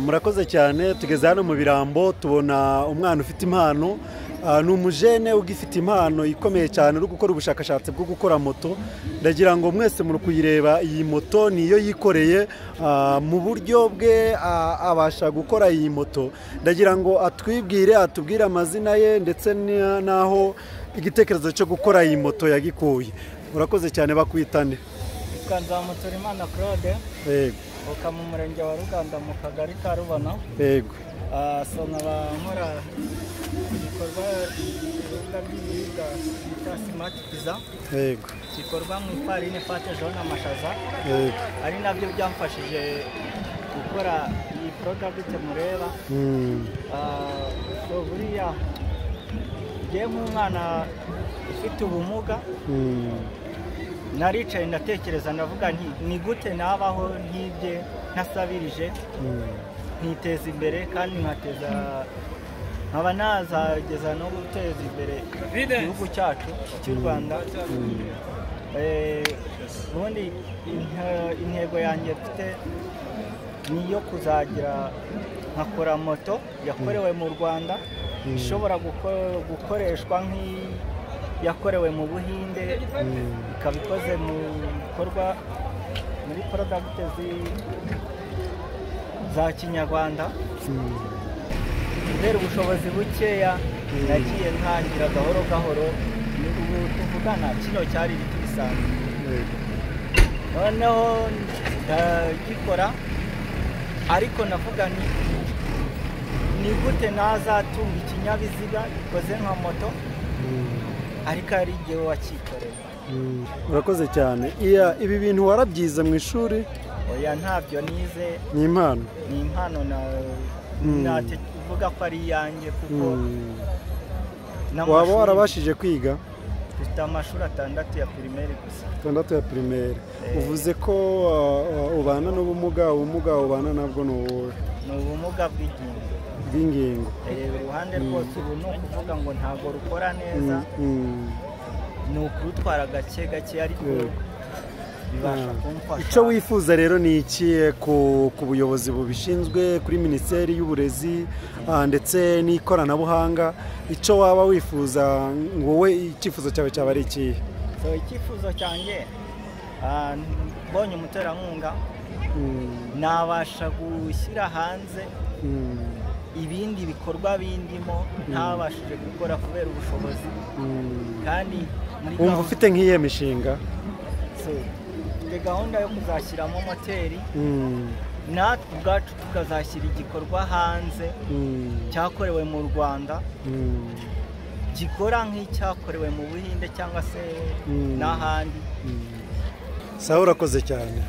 Murakoze cyane. Tugeze hano mu Birambo, tubona umwana ufite impano. Ni umujene ugifite impano ikomeye cyane, uri gukora ubushakashatsi bwo gukora moto. Ndagira ngo mwese muri kuyireba, iyi moto niyo yikoreye mu buryo bwe, abasha gukora iyi moto. Ndagira ngo atwibwire, atubwire amazina ye ndetse n'aho igitekerezo cyo gukora iyi moto yagikuye. Murakoze cyane. Bakwitane? Yitwa Nzamuturimana Claude. Uka mu murenge wa Ruganda, mu kagari ka Rubona. So nkaba nkora ibikorwa, ibiribwa by'ibiribwa bita Smart Pizza, gikorwa mu ifarini, pâte jaune, amashaza, ari nabyo byamfashije gukora iyi product mureba. So buriya njyewe nk'umwana ufite ubumuga, naricaye ndatekereza, ndavuga nti: "Ni gute nabaho ntibye, ntasabirije, nkiteza imbere kandi nkateza, nkaba nazageza no guteza imbere igihugu cyacu cy'u Rwanda?" Ubundi intego yanjye mfite ni iyo kuzagira nkakora moto yakorewe mu Rwanda, ishobora gukoreshwa nk'iyakorewe mu Buhinde, ikaba ikoze mu bikorwa muri product za kinyarwanda. Kubera ubushobozi bukeya, nagiye ntangira gahoro gahoro. Ni ubu tuvugana kino cyari ibiti bisanzwe, noneho ndagikora, ariko navuga nti: "Ni gute nazatunga ikinyabiziga gikoze nka moto ariko ari jyewe wakikoreye?" Urakoze cyane. Iya, ibi bintu warabyize mu ishuri? Oya, ntabyo nize. Ni impano? Ni impano na navuga ko ari iyanjye kuko Waba warabashije kwiga? Dufite amashuri atandatu ya primaire gusa. Atandatu ya primaire. Eh. Uvuze ko ubana n'ubumuga. Ubumuga ubana nabwo ni ubuhe? Ni ubumuga bw'ingingo. Bw'ingingo. Uruhande rwose ubu ni ukuvuga ngo ntabwo rukora neza, ni ukurutwara gake gake, ariko bibasha kumfasha. Icyo wifuza rero ni iki ku buyobozi bubishinzwe, kuri Minisiteri y'Uburezi ndetse n'ikoranabuhanga? Icyo waba wifuza wowe, icyifuzo cyawe cyaba ari ikihe? So icyifuzo cyanjye, mbonye umuterankunga, nabasha gushyira hanze ibindi bikorwa bindimo ntabashije gukora kubera ubushobozi, kandi muri Wumva gahunda ufite nk'iyihe mishinga? So, mfite gahunda yo kuzashyiramo moteri, natwe ubwacu tukazashyira igikorwa hanze cyakorewe mu Rwanda, gikora nk'icyakorewe mu Buhinde cyangwa se n'ahandi. Sawa, urakoze cyane.